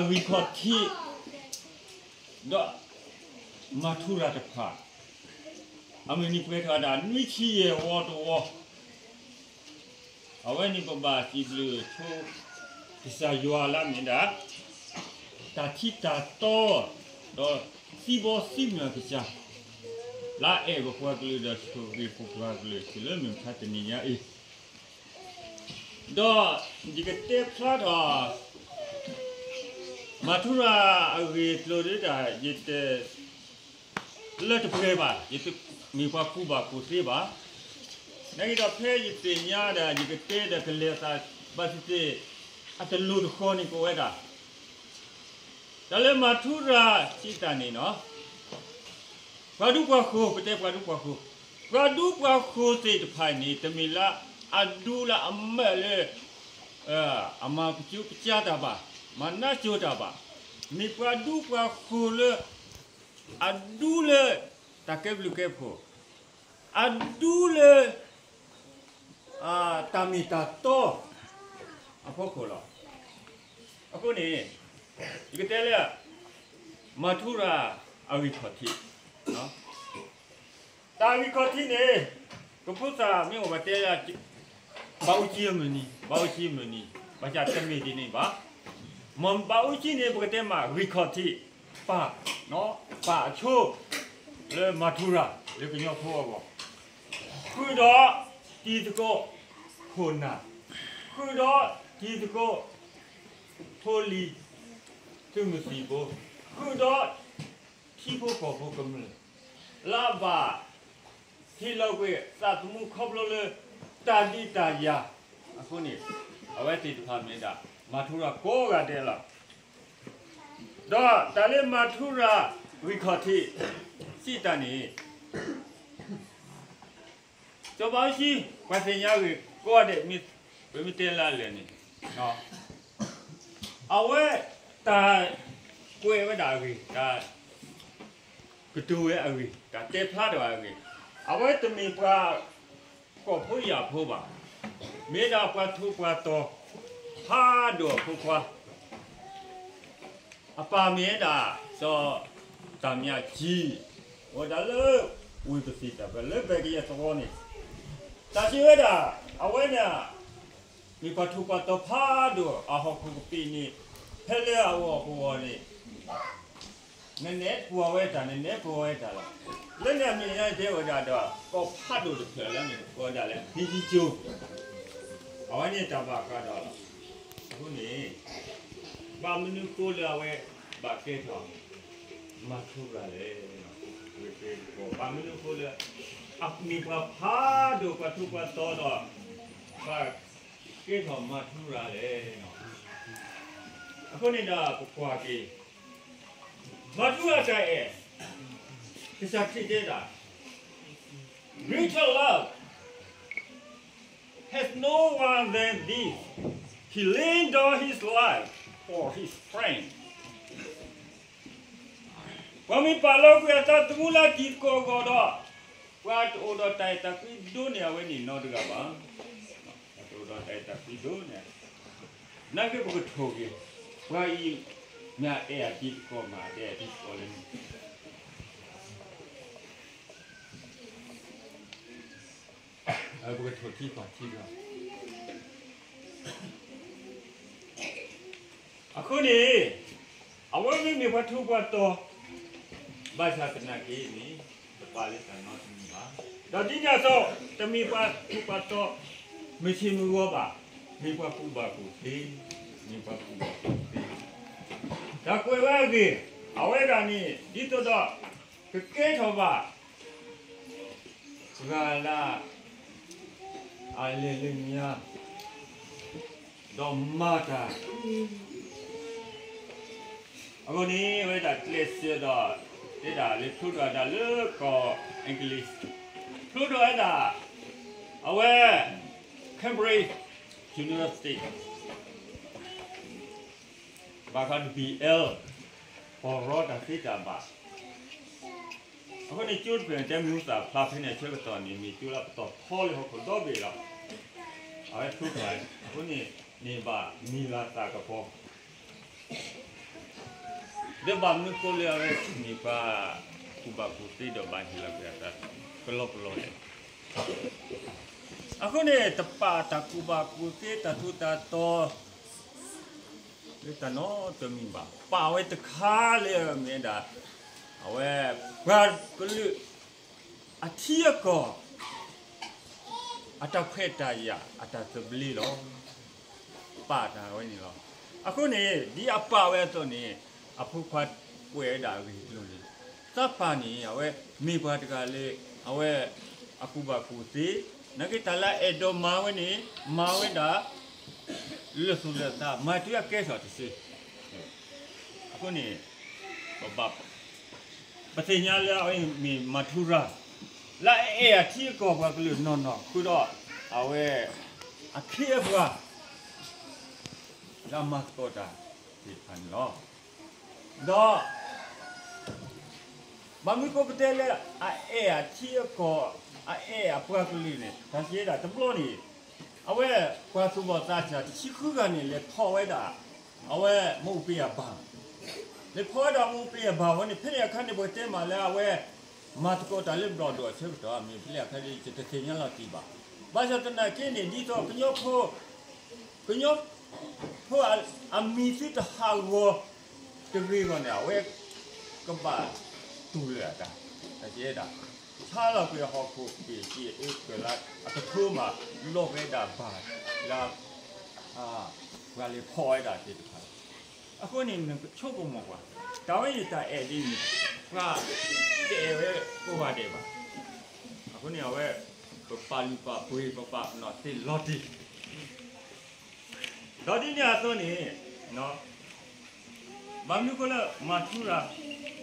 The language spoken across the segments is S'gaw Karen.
အဂံၢ်ခီၣ်ထံး ဒီး မၤထူရၤတဖၣ် အမုၢ်နံၤပှဲၤထီၣ်ဒၣ်နွံဆံယဲၢ်ဝီတဝီ, အဝဲန့ၣ်ပဘၣ်စံးဘျုးဆိ ကစၢ်ယွၤလၢအမ့ၢ်ဒၣ် တၢ်ထံတၢ်တီ ဒီးသံဘီသံမုၢ်အကစၢ် လၢအအဲၣ်ပပှၤကလုာ်ဒီးဆိၣ်ဂ့ၤပပှၤကလုာ် တုၤလၢမုၢ်မဆါတနံၤညါအံၤ ဒီးယကတဲဖျါထီၣ် မၤထူရၤအဂ့ၢ်အကျိၤဒ်တၢ် ယတ လၢတပှဲၤဘၣ်, ယတမ့ၢ်ပှၤကူၣ်ဘၣ်ကူၣ်သ့ဘၣ်. နာ်က့ဒီးဖဲယသ့ၣ်ညါဒီး ယကတဲဒီးကလဲၤသးဘၣ်သ့ၣ်သ့ၣ် အတလိၤတဃီန့ၣ်ကအိၣ်ဝဲဒၣ် တၢ်လၢမၤထူရၤစံးတၢ်န့ၣ်နီၤ ပှၤဒူပှၤဃိၤ ပတဲပှၤဒူပှၤဃိၤ, ပှၤဒူပှၤဃိၤသ့ၣ်တဖၣ်န့ၣ် တမ့ၢ်လၢအဒူလၢအမၢလၢ အမၤကစူးကစါတၢ်ဘၣ်, မၤနးစိၤတၢ်ဘၣ်, မ့ၢ်ပှၤဒူပှၤဃိၤလၢ အဒူလၢ တၢ်ကဲဘျုးကဲဖှိၣ်, အဒူလၢ တၢ်မ့ၢ်တၢ်တီ အဖီခိၣ်လီၤ. အဃိန့ၣ် ယကတဲလၢ မၤထူရၤအဂံၢ်ခီၣ်ထံး, တၢ်ဂံၢ်ခီၣ်ထံးန့ၣ် ကဖိသၣ်မ့ၢ်အိၣ်ဘၣ်တဲလၢ ဘၣ်အူကၠံအမုၢ်နံၤ, ဘၣ်အူကၠံအမုၢ်နံၤ, ဘၣ်ဆၣ်တမ့ၢ်ဒ်န့ၣ်ဘၣ်. မ်ဘၣ်အူကၠံန့ၣ် ပကတဲမ့ၢ်ဂံၢ်ခီၣ်ထံး, ပၢ်, ပၢ်အဆိ လၢမၤထူရၤ လၢကညီဖိအဂီၢ်, ဃုာ်ဒီးတံၤသကိးခိၣ်နၢ်, ဃုာ်ဒီးတံၤသကိး ဖိလံၤ သုးမုၢ်သံၣ်ဘိ, ဃုာ်ဒီးထံဖိကီၢ်ဖိကမျၢၢ် လၢအဘၣ်ဟ့ၣ်လီၤကွံာ်သးသမူခီဖျိလၢ တၢ်ဒုးတၢ်ယၤအဃိန့ၣ်, အဝဲသ့ၣ်တဖၣ်မ့ၢ်ဒၣ် မၤထူရၤကိးဂၤဒဲးလီၤ. ဒီးတၢ်လၢမၤထူရၤဂံၢ်ခီၣ်ထံး စံးတၢ်န့ၣ် စီၤဘးအူကၠံ ပှၤသ့ၣ်ညါဂ့ၢ်ကိးဂၤဒဲး ပမ့ၢ်တဲလၢအလၢာ်န့ၣ်, အဝဲတၢ်ကွဲးဝဲဒၣ်အဂ့ၢ်, တၢ်ကတိၤဝဲအဂ့ၢ်, တၢ်တဲဖျါထီၣ်အဂ့ၢ်, အဝဲတမ့ၢ်ပှၤကီၢ်ဖိယာ်ဖိဘၣ်, မ့ၢ်ဒၣ်ပှၤထူးပှၤတီၤ ဖးဒိၣ်အဖိခွါ အပၢ်မ့ၢ်ဝဲဒၣ် စီၤတၢ်မၠးကၠံ, အိၣ်ဝဲဒၣ်လၢ ဝ့ၢ်ပသံၣ်တၢ်ဖဲလၢဘဲကယဲၢ်သဝီန့ၣ်, တၢ်စံးဝဲဒၣ် အဝဲန့ၣ် မ့ၢ်ပှၤထူးပှၤတီၤဖးဒိၣ် အဟီၣ်ခိၣ်ကပ့ၤန့ၣ် ဖဲလၢအဂီၢ်ကဝီၤန့ၣ် နနဲၣ်ပှီၤဝဲတၢ် နနဲၣ်ပှီၤဝဲတၢ်လီၤ. လၢန့ၣ်အမဲာ်ညါတဲဝဲဒၣ်ဒီး ကီၢ်ဖးဒိၣ်တဖျၢၣ်လၢန့ၣ် ကိးဝဲဒၣ်လၢ ဖံကံကၠိ, အဝဲန့ၣ်တၢ်ဘၣ်ဃးဒီးလီၤ. အဃိန့ၣ် ဘၣ်မနုၤဃိလၢအဝဲ ဘၣ်ကဲထီၣ် မၤထူရၤလဲၣ်, ဘၣ်မနုၤဃိလၢ အမ့ၢ်ပှၤဖးဒိၣ်ပှၤထူးပှၤတီၤဒီး ဘၣ်ကဲထီၣ်မၤထူရၤလဲၣ်. အဃိန့ၣ်ဒီးပကွၢ်က့ၤ မၤထူရၤတၢ်အဲၣ်, ကစၢ်ခရံာ်တဲဒၣ် Greater love has no one than this, he laid down his life for his friend. ပှၤမ့ၢ်ပာ်လီၤကွံာ်အသးသမူလၢတံၤသကိးအဂီၢ်ဒီး ပှၤတအိၣ်ဒီးတၢ်အဲၣ်တၢ်ကွံဒိၣ်န့ၢ်အဝဲန့ၣ်နီတဂၤဘၣ်. ပှၤတအိၣ်ဒီးတၢ်အဲၣ်တၢ်ကွံဒိၣ်န့ၢ်, နာ်က့ပကထိၣ်က့ၤ ပှၤအံၤ မ့ၢ်အအဲၣ်အတံၤသကိးမး အတအဲၣ်အတံၤသကိးလဲၣ်န့ၣ် ပကထိၣ်ထံကီၢ်ထံကီၢ် အဃိန့ၣ် အဝဲမ့မ့ၢ်ပှၤထူးပှၤတီၤ ဘၣ်ဆၣ်သနာ်က့န့ၣ် တပာ်လၢတၢ်နီတမံၤဘၣ်. ဒီးဒ်န့ၣ်အသိး တမ့ၢ်ပှၤထူးပှၤတီၤ မုၢ်ဆ့ၣ်မုၢ်ဂီၤဘၣ်, မ့ၢ်ပှၤကူၣ်ဘၣ်ကူၣ်သ့, မ့ၢ်ပှၤကူၣ်ဘၣ်ကူၣ်သ့. တၢ်ကွဲးဝဲအဂ့ၢ် အဝဲဒၣ်န့ၣ် ဒ်သိးဒီး ကကဲထီၣ်ဘၣ် ပှၤလၢ အလဲၤလၢညါ ဒီးမၤတၢ် အဃိန့ၣ် အဝဲဒၣ်ကျဲးစၢးဒီး တဲဒၣ်လၢဖျိထီၣ်ဝဲဒၣ်လၢကီၢ် English, ဖျိထီၣ်ဝဲဒၣ် အဝဲ Cambridge University ဘၣ်ဃးဒီး B.L ပီၢ်ရီတၢ်သ့တၢ်ဘၣ်. အဃိန့ၣ် ကၠိတဖျၢၣ်န့ၣ် တဲမ့ၢ်သးဖျါဖဲန့ၣ် ဆၢကတီၢ်န့ၣ် မ့ၢ်ကၠိလၢပတီၢ်ထီလၢဟီၣ်ခိၣ်ဒီဘ့ၣ်လီၤ. အဝဲဖျိထီၣ် အဃိန့ၣ် န့ၢ်ဘၣ်မံၤလၤသၣ်ကပီၤ ဒီးဘၣ်မနုၤဃိလၢအဝဲမ့ၢ်ပှၤကူၣ်ဘၣ်ကူၣ်သ့ဒီးဘၣ်ဟ့ၣ်လီၤကွံာ်အသးကလီကလီလဲၣ်. အဃိန့ၣ် တပာ်တၢ်ကူၣ်ဘၣ်ကူၣ်သ့တၢ်ထူးတၢ်တီၤ လၢတၢ်နီတမံၤဘၣ်. ပာ်ဝဲတခါလၢအမ့ၢ်ဝဲဒၣ် အဝဲ ပှၤကလုာ် အထံအကီၢ် အတၢ်ခွဲးတၢ်ယာ် အတၢ်သဘျ့လီၤ. ပာ်တၢ်ဝဲန့ၣ်လီၤ. အဃိန့ၣ် ဒ်အပာ်ဝဲအသိးန့ၣ် အဖိခွါကွဲးဝဲဒၣ်အဂ့ၢ်အကျိၤန့ၣ် သးပၢ်န့ၣ် အဝဲမ့ၢ်ပှၤတဂၤလၢ အဝဲ အကူၣ်ဘၣ်ကူၣ်သ့, နာ်က့တၢ်လၢအအဲၣ်ဒိးမၤဝဲန့ၣ် မၤဝဲဒၣ် လၢာ်သူၣ်လၢာ်သး မၤတုၤအကဲထီၣ်တစု. အဃိန့ၣ် ပဘၣ် ပသ့ၣ်ညါလၢအဝဲမ့ၢ်မၤထူရၤ လၢအအဲၣ်အထံအကီၢ်ပှၤကလုာ်နီၢ်နီၢ် ဃုာ်ဒီးအဝဲ အခ့အပှၤ လၢအမၤသကိးတၢ်သ့ၣ်တဖၣ်န့ၣ်လီၤ. ဒီး ဘၣ်မနုၤဃိပတဲလၢအအဲၣ်အထံအကီၢ် အအဲၣ်အပှၤကလုာ်န့ၣ် တၢ်စံးဝဲဒၣ်တဘျီန့ၣ် အဝဲပှၤသူၣ်ဘီၣ်သးစၢ်တဆံဃုဂၤန့ၣ် လဲၤဖီၣ်ဝဲဒၣ် အဝဲမ့ၣ်အူပ့အဘၣ်, လဲၤဖီၣ်ဝဲဒၣ်မ့ၣ်အူပ့အဘၣ်ဝဲန့ၣ် ဖဲန့ၣ်အခါန့ၣ် ပကတဲမးလၢအဝဲ မၤသကိးတၢ်လၢဘျီၣ်ဒိၣ်အဆၢကတီၢ် မ့ၢ်ဖဲလဲၣ်အခါ ယတသ့ၣ်ညါလီၤတံၢ်ဘၣ်. ဘၣ်ဆၣ်သနာ်က့န့ၣ် ဒ်သိးကညီဖိ ကညီဖိအမံၤသုတဟးဂီၤတဂ့ၤအဂီၢ်န့ၣ် အဝဲကဘၣ်တူၢ်လိာ်အတၢ်, တၢ်စံးဝဲဒၣ် ဆါလီၤကွံာ်အဟီၣ်ခိၣ်က့ၣ်က့ၣ်အၢကွဲးလၢ အကထိမးလီၤဝဲဒၣ်ဘၣ်လၢ ပှၤလဲၤဖီၣ်ဝဲဒၣ်သ့ၣ်တဖၣ်လီၤ. အဃိန့ၣ် နကဆိကမိၣ်ကွၢ်, တၢ်ဝဲအံၤတၢ်အဲၣ်ဒ်န့ၣ် ပှၤတအဲၣ်ဝဲကိးဂၤဒဲးဘၣ်. အဃိန့ၣ် အဝဲ ပပာ်လုၢ်ပာ်ပှ့ၤ ပပာ်ပနီၣ်သ့လီၤတံၢ် ဒီးဒ်န့ၣ်အသိးန့ၣ် ဘၣ်မနုၤဃိလၢမၤထူရၤ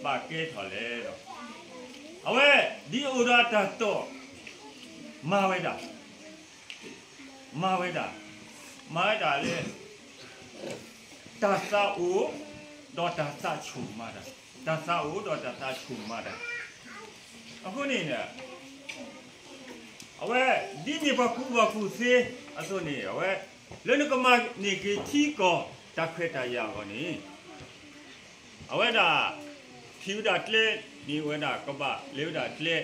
ဘၣ်ကဲထီၣ်လဲၣ်ဒီး အဝဲ ဒ်အိၣ်ဒီးတၢ်တိာ် မၤဝဲဒၣ်, မၤဝဲဒၣ်, မၤဝဲဒၣ်လၢ တၢ်သးအိၣ် ဒီးတၢ်သးဆူၣ်မၤတၢ်, တၢ်သးအိၣ်ဒီးတၢ်သးဆူၣ်မၤတၢ်. အဃိန့ၣ် အဝဲ ဒ်န့ၣ်ပှၤကူၣ်ဘၣ်ကူၣ်သ့အသိးန့ၣ် အဝဲ လၢနကမၤန့ၢ်က့ၤထံကီၢ်တၢ်ခွဲးတၢ်ယာ်အဂီၢ်န့ၣ် အဝဲဒၣ် ထံၣ်ဝဲဒၣ်ကျဲ န့ၢ်ဝဲဒၣ်ကဘၣ် လဲၤဝဲဒၣ်ကျဲ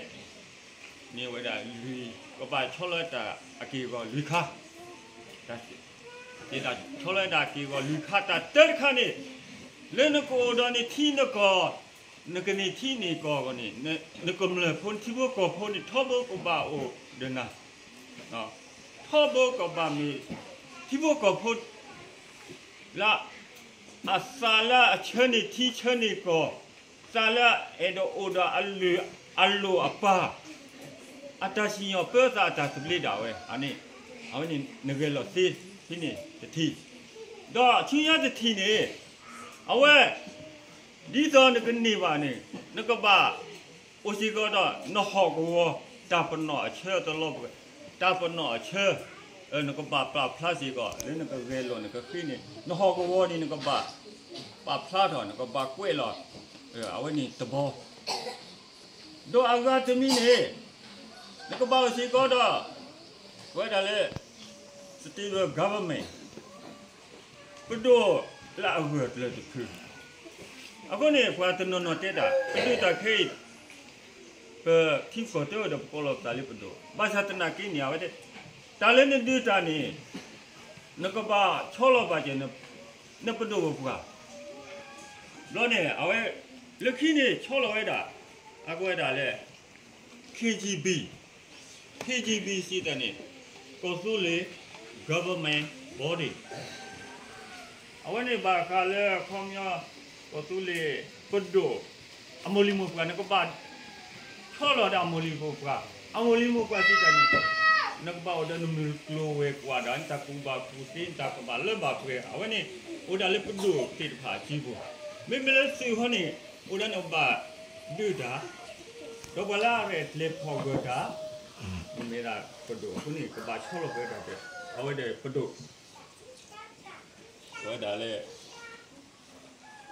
န့ၢ်ဝဲဒၣ်လွံၢ် ကဘၣ်ဆီလီၤတၢ်အက့ၢ်အဂီၤလွံၢ်ခါ, ဆီလီၤတၢ်အက့ၢ်အဂီၤလွံၢ်ခါ တၢ်တၢတခါန့ၣ် လၢနကအိၣ်ဒီးန့ၢ်ထံနကီၢ် နကန့ၢ်ထံန့ၢ်ကီၢ်အဂီၢ်န့ၣ် နကမျၢၢ်ဖိထံဖိကီၢ်ဖိန့ၣ် ထီဘိကဘၣ်အိၣ်ဒီးနၤ, ထီဘိကဘၣ်မ့ၢ် ထံဖိကီၢ်ဖိ လၢ အသးလၢအဆၢန့ၢ်ထံဆၢန့ၢ်ကီၢ်, သးလၢအအဲၣ်ဒိးအိၣ်ဒီးအလုၢ်အလၢ်အပၢ်, အတၢ်စံၣ်ညီၣ်ပၢသးအတၢ်သဘျ့ဒၣ်ဝဲ, အန့ၣ် အဝဲန့ၣ် နဂဲၤလိာ်သ့ဖဲန့ၣ်တထံၣ်, ဒီးဆူညါတထံၣ်န့ၣ် အဝဲ ဒ်သိးနကန့ၢ်ဘၣ်န့ၣ် နကဘၣ် အိၣ်စ့ၢ်ကီးဒီး နဟီၣ်ကဝီၤ တၢ်ပနီၣ်အဆၢတလီၤပှဲၤ, တၢ်ပနီၣ်အဆၢ နကဘၣ်ပာ်ဖျါစ့ၢ်ကီး လၢနကဂဲၤလိာ်နကဃ့န့ၣ် နဟီၣ်ကဝီၤန့ၣ် နကဘၣ် ပာ်ဖျါထီၣ် နကဘၣ်ကွဲးလီၤ အဝဲန့ၣ်တဘီ ဒီးအဂၤတမံၤန့ၣ် နကဘၣ်အိၣ်စ့ၢ်ကီးဒီး ပဝဲဒၣ်လၢ state government ပဒိၣ်လၢအဂၢၢ်ကျၢၤတဖု, အဃိန့ၣ် ပှၤတနီၤနီၤတဲတၢ် ပဒိၣ်တၢ်ခဲအံၤ ပထံကီၢ်တအိၣ်ဒီးပကိးလီၤပသးလၢပဒိၣ်, ဘၣ်ဆၣ်သနာ်က့န့ၣ် အဝဲတဲ တၢ်လၢနဒုးတၢ်န့ၣ် နကဘၣ်ဆီလီၤဘၣ်က့ၤ နပဒိၣ်ပပှၢ်, ဘျီန့ၣ် အဝဲ လၢခံန့ၣ်ဆီလီၤဝဲဒၣ် အကဝဲဒၣ်လဲၣ် KGB, KGB စံးတၢ်န့ၣ် ကီၢ်သူလ့ၤ government body အဝဲန့ၣ်ဘၣ်ဃးလၢအခီပညီ ကီၢ်သူလ့ၤပဒိၣ် အမိၢ်လံၤမိၢ်ပှၢ် နကဘၣ် ဆီလီၤဒၣ်အမိၢ်လံၤမိၢ်ပှၢ်, အမိၢ်လံၤမိၢ်ပှၢ်စံးတၢ်န့ၣ် နကဘၣ်အိၣ်ဒီးနမုၢ်ကျိၤဝဲၤကွာ်ဒီး နတၢ်ကူၣ်ဘၣ်ကူၣ်သ့ နတၢ်ကဘၣ်လၢဘၣ်ပှဲၤ အဝဲန့ၣ် အိၣ်ဒၣ်လၢပဒိၣ်သ့ၣ်တဖၣ်အစုပူၤ, မ့မ့ၢ်လၢသုးဟီန့ၣ် အိၣ်ဒၣ်နကဘၣ်ဒုးတၢ် ဒီးပှၤလၢအရဲၣ်ကျဲၤဖီၣ်ဂၢၢ်တၢ် မ့ၢ်ဒၣ်ပဒိၣ်အဃိန့ၣ် ကဘၣ်ဆီလီၤပှဲၤတၢ်ဒီး အဝဲဒီးပဒိၣ် ပဝဲဒၣ်လၢ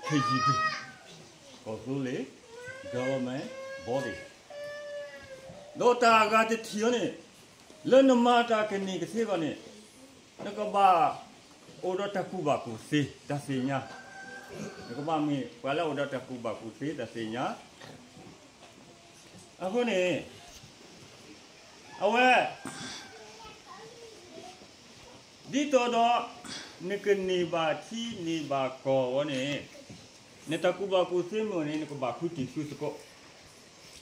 KGB ကီၢ်သူလ့ၤ government body ဒီးတၢ်အဂၤတထံၣ်အီၤန့ၣ် လၢနမၤတၢ်ကန့ၢ်ကသ့အဂီၢ်န့ၣ် နကဘၣ်အိၣ်ဒီးတၢ်ကူၣ်ဘၣ်ကူၣ်သ့ တၢ်သ့ၣ်ညါ နကဘၣ်မ့ၢ်ပှၤလၢအအိၣ်ဒီးတၢ်ကူၣ်ဘၣ်ကူၣ်သ့တၢ်သ့ၣ်ညါ, အဃိန့ၣ် အဝဲ ဒ်သိးဒီး နကန့ၢ်ဘၣ်ထံန့ၢ်ဘၣ်ကီၢ်ဝဲန့ၣ်, နတၢ်ကူၣ်ဘၣ်ကူၣ်သ့မ့ၢ်အိၣ်န့ၣ် နကဘၣ်ဃုတံၤဃုသကိး,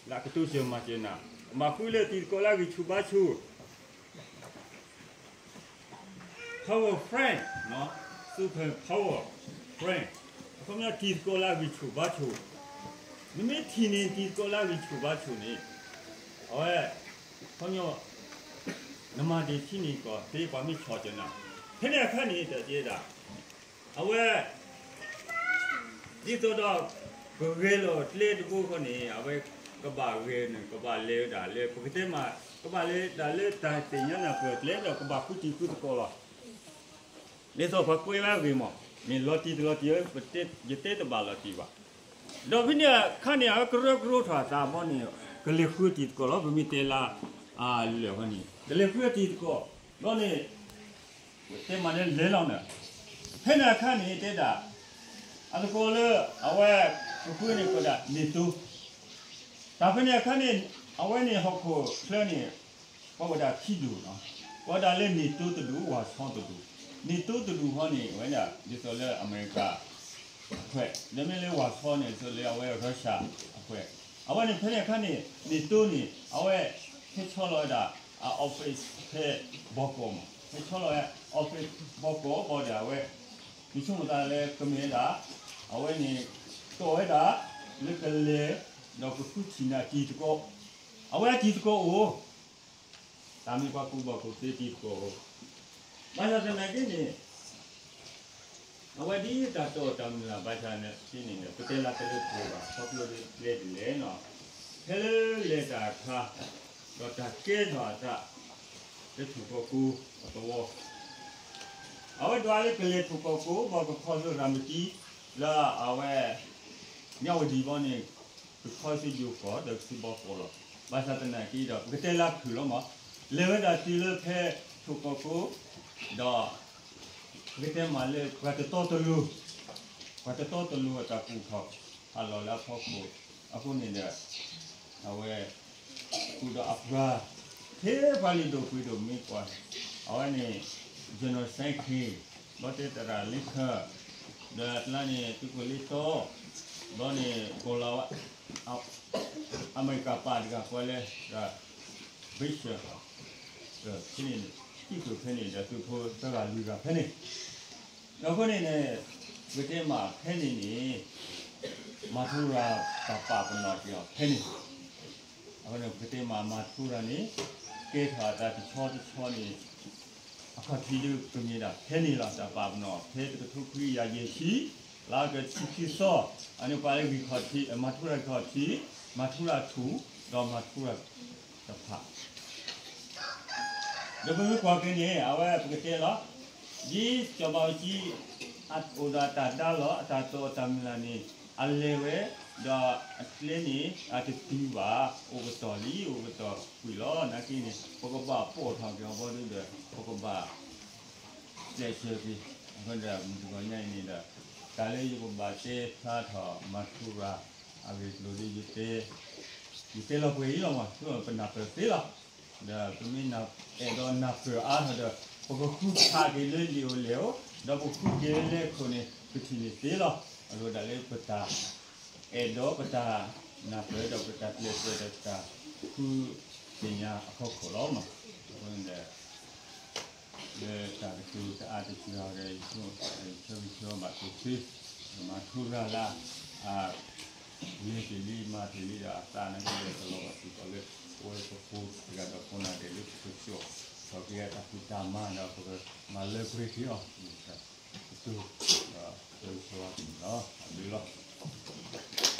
လၢကတိၤစၢၤမၤစၢၤနၤ, ကဘၣ်ဃုလၢတံၤသကိးလၢအဂံၢ်ဆူၣ်ဘါဆူၣ် power friend, super power friend, အခီပညီတံၤသကိးလၢအဂံၢ်ဆူၣ်ဘါဆူၣ်, နမ့ၢ်ထံၣ်န့ၢ်တံၤသကိးလၢအဂံၢ်ဆူၣ်ဘါဆူၣ်န့ၣ်, အဝဲ အခီပညီ နမၤတ့ၢ်ထံန့ၢ်ကီၢ်သ့ ပှၤမ့ၢ်ဆီၣ်စၢၤနၤ, ဖဲန့ၣ်အခါန့ၣ် တၢ်တဲဒၣ် အဝဲ ဒ်သိးဒီး ကဂဲၤလီၤကျဲတဘိဃီန့ၣ် အဝဲကဘၣ်ဂဲၤန့ၣ် ကဘၣ်လဲၤဝဲဒၣ်လၢ ပကတဲမး ကဘၣ်လဲၤဒၣ်လၢတၢ်သ့ၣ်ညါနၢ်ပၢၢ်ကျဲဒီး ကဘၣ်ဃုတံၤဃုသကိးလီၤ. ဒ်သိးပှၤကွဲးဝဲအဂ့ၢ်မး, မ့ၢ်လီၤတံၢ်တလီၤတံၢ် ယတဲတဘၣ်လီၤတံၢ်ဘၣ်. ဒီးဖဲန့ၣ်အခါန့ၣ် အဝဲကရၢကရိထီၣ်အသးဘီန့ၣ် ကလဲၤဃုတံၤသကိးလီၤ. ပမ့ၢ်တဲလၢ အလၢာ်ဃီန့ၣ် ကလဲၤဃုတံၤသကိး ဘီန့ၣ် တဲမးလၢလဲၤလီၤန့ၣ်, ဖဲန့ၣ်အခါန့ၣ်တဲဒၣ် အသကိးလၢ အဝဲ ကဃုန့ၣ်ကိးဒၣ် NATO, တၢ်ဖဲန့ၣ်အခါန့ၣ် အဝဲန့ၣ်ဟီၣ်ခိၣ်ချၢန့ၣ် ပှၤဝဲဒၣ်ခံဒူၣ်, ပှၤဒၣ်လၢ NATO တဒူၣ် ဝၢ်ဆီတဒူၣ်, NATO တဒူၣ်ဃီန့ၣ် အဝဲဒၣ် ဒ်သိးလၢအမဲရကၤ အခွဲး, ဒီးမ့ၢ်လၢဝၢ်ဆီန့ၣ် ဒ်သိးလၢအဝဲ Russia အခွဲး, အဝဲန့ၣ်ဖဲန့ၣ်အခါန့ၣ် NATO န့ၣ် အဝဲ ဟဲဆီလီၤဝဲဒၣ် အ office ဖဲဘီကီးမး, ဟဲဆီလီၤဝဲ office ဘီကီးဘီဒီးအဝဲ မ့ၢ်ဆိကမိၣ်သးလၢကမ့ၢ်ဝဲဒၣ် အဝဲန့ၣ် တီၢ်ဝဲဒၣ် လၢကလဲၤ ဒီးကဃုထံၣ်န့ၢ်တံၤသကိး, အဝဲအတံၤသကိးအိၣ်, တၢ်မ့ၢ်ပှၤကူၣ်ဘၣ်ကူၣ်သ့တံၤသကိးအိၣ်, ဘၣ်ဆၣ်သနာ်က့န့ၣ် အဝဲဒ်တၢ်တီတၢ်မုၢ်လၢ်ဘၣ်ဆၣ်န့ၣ် ကတဲလၢတလၢပှဲၤဘၣ် ခီဖျိလၢကျဲဒ်လဲၣ်န့ၣ်, ဖဲလၢလဲၤတၢ်အခါ ဒီးတၢ်ကဲထီၣ်အသး လၢထူၣ်ကီၢ်ကိအသဝီ, အဝဲဒၣ်လၢကလဲၤထူၣ်ကီၢ်ကိ ဘၣ်ကခီဆူရၤမတံ လၢအဝဲ မၠၣ်ဝတံၣ်ဘီန့ၣ် ကခီဆူယိၤကီၢ်ဒီးဆူဘီကီးလီၤ. ဘၣ်ဆၣ်သနာ်က့ဒီး ပကတဲလၢခုၣ်လီၤမး, လဲၤဝဲဒၣ်တုၤလၢဖဲထူၣ်ကီၢ်ကိ ဒီး ပကတဲမးလၢပှၤတတီတလိၤ, ပှၤတတီတလိၤအတၢ်ကူၣ်ထီၣ်ဖးလီၤလၢအဖီခိၣ်, အဃိန့ၣ်ဒီး အဝဲ ဃုာ်ဒီးအပှၤ ဖဲပှၤလုၢ်ဒိၣ်ပှ့ၤဒိၣ်မ့ၢ်ကွၢ်, အဝဲန့ၣ် genocide ဘီတဲသရၣ်လ့ခၢၣ်, ဒီးအကျါန့ၣ် သုးခိၣ်လ့တီ, ဘီန့ၣ် ကီၤလၤဝါ အမဲရကၤပၢ်တဂၤကွၢ်လၢ Bishop ဖဲန့ၣ် ဟံၣ်ခိၣ်ဖဲန့ၣ် ဒီးသုးဖိသၢဂၤလွံၢ်ဂၤဖဲန့ၣ်, ဒီးအဃိန့ၣ်န့ၣ် ပကတဲမးဖဲန့ၣ်န့ၣ် မၤထူရၤတၢ်ပာ်ပနီၣ်က့ၤအီၤဖဲန့ၣ်, အဃိန့ၣ် ပကတဲမးမၤထူရၤန့ၣ် ကဲထီၣ်အသးတဆီတဆီန့ၣ် အခီၣ်ထံးဒုးကမ့ၢ်ဒၣ်ဖဲန့ၣ်လီၤ. တၢ်ပာ်ပနီၣ်ဖဲတကထိခွံကယၤယဲၢ်ဆံ လါကဆံခံသီ အန့ၣ်ပှၤလၢဂံၢ်ခီၣ်ထံး မၤထူရၤဂံၢ်ခီၣ်ထံး မၤထူရၤထူၣ် ဒီးမၤထူရၤတဖၣ် ဒီးပမ့ၢ်ကွၢ်က့ၤန့ၣ် အဝဲပကတဲလီၤ, ဒ်စီၤဘးအူကၠံ အိၣ်ဒီးအတၢ်ဒါလီၤ အတၢ်တီအတၢ်မုၢ်လၢ်န့ၣ် အလဲၤဝဲ ဒီးအကျဲန့ၣ် အတတုၤဘၣ် အိၣ်ကတီၢ်လံ အိၣ်ကတီၢ်ကွံာ်လီၤ. နာ်က့န့ၣ် ပကဘၣ်ပိာ်ထီၣ်က့ၤအီၤဘီဒုဒီး ပကဘၣ် ကျဲးစၢးက့ၤ အဃိဒီးမုၢ်တဂီၤညါအံၤန့ၣ်ဒီး တၢ်လၢယကဘၣ်တဲဖျါထီၣ်မၤထူရၤ အဂ့ၢ်ကျိၤဒ်ယတဲ ယတဲလီၤပှဲၤအံၤလီၤမး ပနၢ်ပၢၢ်သ့လီၤ. ဒီးပမ့ၢ်အဲၣ်ဒိးနၢ်ပၢၢ်အါထီၣ်ဒီး ပကဃုဖးက့ၤလၢလံာ်ဧိၤလဲၢ်ဧိၤ ဒီးပဃုက့ၤလၢလဲၢ်ခိၣ်န့ၣ် ပထံၣ်န့ၢ်သ့လီၤ. အလိၣ်ဒၣ်လၢပတၢ်အဲၣ်ဒိးပတၢ်နၢ်ပၢၢ်ဒီးပတၢ်ကျဲးစၢးဒီးပတၢ်ဃုသ့ၣ်ညါအဖီခိၣ်လီၤမး. အဃိန့ၣ်ဒီး လၢတၢ်ကတိၤတအါတစှၤဒီး ယဆၢဂ့ၤဆၢဝါဘၣ်ဆိၣ်ဂ့ၤ မၤထူရၤလၢ အလဲၤတ့ၢ်လံ မၤတ့ၢ်လံဒီးအသးန့ၣ် ကလဲၤတလီၤဘၣ်စ့ၢ်ကီးလၢ ပဝဲပဖိတဂၤဒီးဖိနၤဒဲးလၢပကစိာ်ထီၣ်က့ၤအတၢ်ဖံးတၢ်မၤဒီး ပကမၤလၢပှဲၤက့ၤအီၤ ကတိၤ ဒီးဆၢဂ့ၤဆၢဝါက့ၤလီၤ အဘျုးလီၤ.